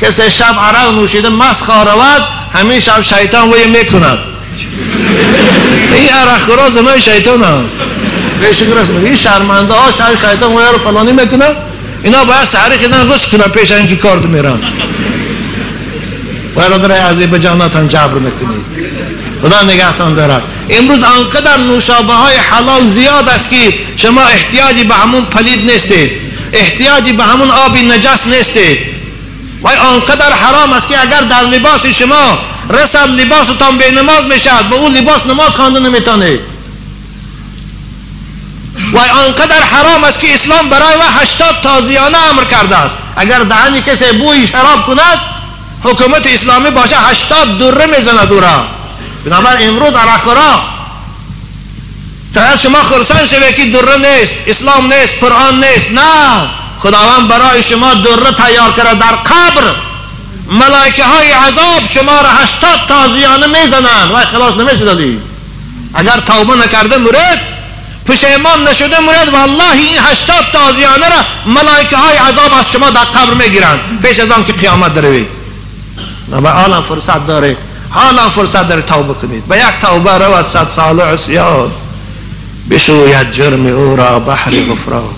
کسی شب عرق نوشیده مست خواه همین شب شیطان وی میکند. این عرق خورا زنای شیطان هم بهش راست میگه. این شرمنده ها شب شیطان وی رو فلانی میکنه. اینا باید سحری خیزن غسل کنن پیش اینکه کارد میرن. برادر عزیز به جاناتان جبر نکنید، خدا نگهتان دارد. امروز آنقدر نوشابه های حلال زیاد است که شما احتیاجی به همون پلید نیستید، احتیاجی به همون آب نجس نیستید. و آنقدر حرام است که اگر در لباس شما رسد لباستان به نماز میشد، به اون لباس نماز خوانده نمیتونید. و آنقدر حرام است که اسلام برای و 80 تازیانه امر کرده است. اگر دهن کسی بوی شراب کند حکومت اسلامی باشه 80 دره میزند او را. بنابراین امروز عرق‌خورا شاید شما خرسند شوید که دره نیست، اسلام نیست، قرآن نیست. نه، خداوند برای شما دره تیار کرده. در قبر ملائکه های عذاب شما را 80 تازیانه میزنند و خلاص نمیشدید. اگر توبه نکرده مرد، پشیمان نشده مرد، والله این 80 تازیانه را ملائکه های عذاب از شما در قبر میگیرند پیش از آن که قیامت دروید. نه، حالا فرصت داره، حالا فرصت داره توبه کنید. به یک توبه رود 100 سال عصیان، بشوید جرم او را بحر غفران.